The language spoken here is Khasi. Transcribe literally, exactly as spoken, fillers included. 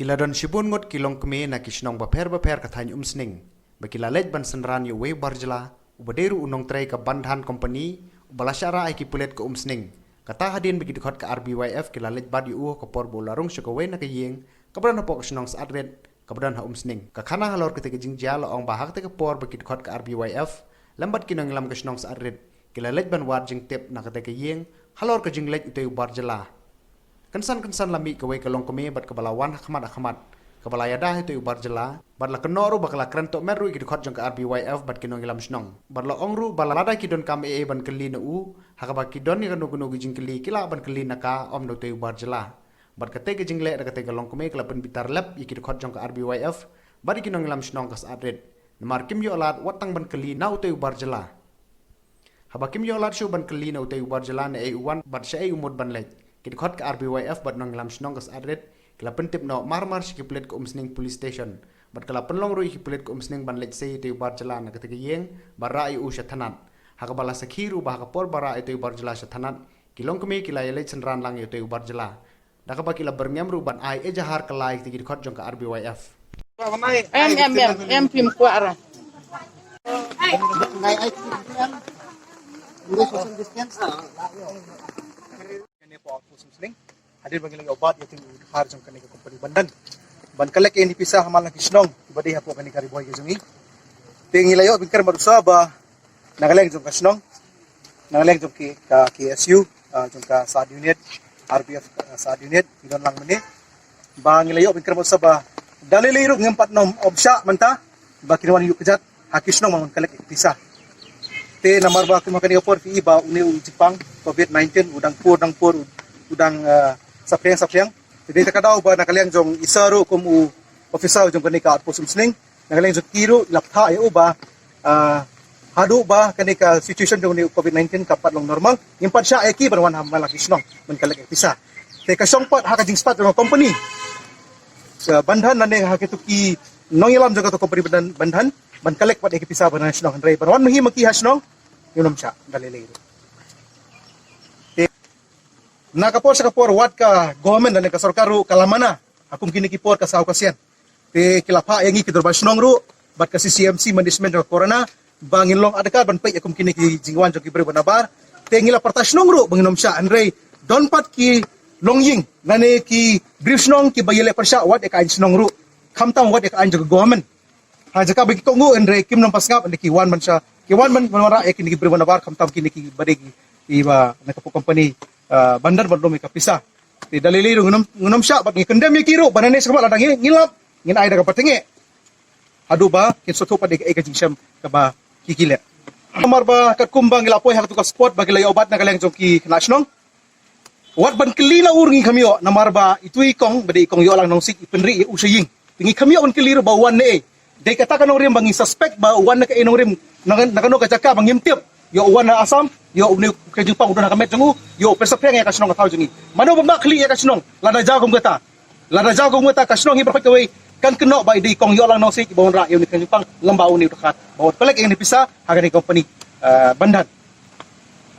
Ki la don shibun ngut ki longkmie na ki shnong bapher bapher ka thaiñ Umsning ba ki la leit ban synran ïa uwei u bar jylla uba dei ruh u nongtrei ka Bandhan Company uba la shah rah ïa ki pulit ka Umsning. Kata hadien ba ki dkhot ka R B Y F ki la leit bat ïa u ha ka por ba u la rung sha kawei na ka ïing kaba don hapoh ka shnong Sahatrit kaba don ha Umsning. Ka khana halor katei ka jingjia la ong ba ha katei ka por ba ki dkhot ka R B Y F lem bad ki nongïalam ka shnong Sahatrit ki la leit ban wad jingtip na katei ka ïing halor ka jingleit utei u bar jylla. Kynsan kynsan la mih kawei ka longkmie bad kaba la wan ha khmat ha khmat kaba la ïada ha utei u bar jylla bad la kynnoh ruh ba ka la kren tohmet ruh ïa ki dkhot jong ka R B Y F bad ki nongïalam shnong bad la ong ruh ba lada ki donkam ei ei ban kylli na u ha kaba ki don ïa kano kano ki jingkylli ki lah ban kylli na ka, ym na utei u bar jylla. Bad katei ka jingleh da katei ka longkmie ka la pynbitar lep ïa ki dkhot jong ka R B Y F bad ïa ki nongïalam shnong ka Sahatrit namar kim ïoh lad wat tang ban kylli na utei u bar jylla. Haba kim ïoh lad shuh ban kylli na utei u bar jylla naei u wan bad shaei u mut ban leit, ki dkhot ka R B Y F bad nongïalam shnong ka Sahatrit ki la pyntip noh mar mar sha ki pulit ka Umsning Police Station bad ka la pynlong ruh ïa ki pulit ka Umsning ban leit sei ïa utei u bar jylla na katei ka ïing bad rah ïa u sha thanat. Ha kaba la sakhi ruh ba ha ka por ba rah ïa utei u bar jylla sha thanat, ki longkmie ki la ïaleit synran lang ïa utei u bar jylla da kaba ki la byrngem ruh ban ai ejahar kylla ïa kitei ki dkhot jong ka R B Y F. Em em em em phim kwah ra. Kane ka outpost Umsning hadien ba ngi la ïoh bat ïa utei u dkhar jong kane ka company Bandhan ban collect ïa kine ki pisa ha man la ki shnong kiba dei hapoh kane ka Ri Bhoi ka jong ngi. Te ngi la ïoh bynkyrmen bad u sa ba na ka liang jong ka shnong, na ka liang jong ki, ka K S U, ah, jong ka Sahatrit unit, R B F, ah, Sahatrit unit, ki don lang mynne. Ba ngi la ïoh bynkyrmen bad u sa ba da lei lei ruh ngim pat nym ym shah mynta ba kin wan ïuh kjat ha ki shnong ban wan collect ïa ki pisa. Te namar ba kum ha kane ka por phi i ba une u jingpang covid nineteen u dang pur dang pur, u dang, ah, saphriang saphriang. Te dei ta ka daw ba na ka liang jong i sa ruh kum u officer jong kane ka outpost Umsning, na ka liang jong ki ruh i la pynthah ïa u ba, ah, haduh ba kane ka situation jong une u covid nineteen ka pat long normal, ngim pat shah ïa ki ban wan ha man la ki shnong ban collect ïa ki pisa. Te ka shong pat ha ka jingstad jong ka company, ah, Bandhan lane ha kitu ki nongïalam jong katu company Bandhan, Bandhan ban collect pat ïa ki pisa ban ha shnong, hynrei ban wan ma hi ma ki ha shnong ngim nym shah da lei lei ruh. Te na ka por sha ka por wat ka government lane ka sorkar ruh ka la mana ha kum kine ki por ka saw ka sien. Te ki la phah ïa ngi ki dorbar shnong ruh bad ka C C M C management jong ka corona ba ngin long adkar ban peit ïa kum kine ki jingwan jong ki briew ba nabar. Te ngi la pyrta shnong ruh ba ngin nym shah, hynrei don pat ki longïing lane ki briew shnong kiba ïaleh pyrshah wat ïa ka aiñ shnong ruh, khamtam wat ïa ka aiñ jong ka government. Ha jaka ba ki kohnguh hynrei kim nym pat sngap, hynrei ki wan ban shah, ki wan ban, ban wanrah ïa kine ki briew ba nabar, khamtam kine kiba dei ki, kiba na ka company, ah, Bandhan ban lum ïa ka pisa. Te da lei lei ruh ngin nym, ngin nym shah bad ngi kyndem ïa ki ruh ba nangne shakhmat lada ngi, ngi lap ngin ai da kaba tyngeh haduh ba kin sngewthuh pat ïa ka, ïa ka jingshem kaba ki, ki leh. Namar ba katkum ba ngi la poi ha katu ka spot ba ki la ïoh bat na ka liang jong ki khynnah shnong, wat ban kylli na u ruh ngi kham ïoh, namar ba itu i kong ba dei i kong Ïohlang Nongsiej i pynrieh ïa u sha ïing. Te ngi kham ïoh ban kylli ruh ba u wan naei. Dei kata ka nongrim ba ngi suspect ba u wan na kaei nongrim, na, na kano ka jaka ba ngim tip. Ïoh u wan na Assam, ïoh une u kynjingpang u don ha ka met jong u, ïoh u pynsaphriang ïa ka shnong ka thaw jong ngi. Mano ba map khlieh ïa ka shnong lada jaw kum kata? Lada jaw kum kata ka shnong hi baroh kawei kan kynnoh ba i dei i kong Ïohlang Nongsiej ba wanrah ïa une u kynjingpang lem bad une u dkhar ba wan collect ïa une u pisa ha kane ka company, eh, Bandhan.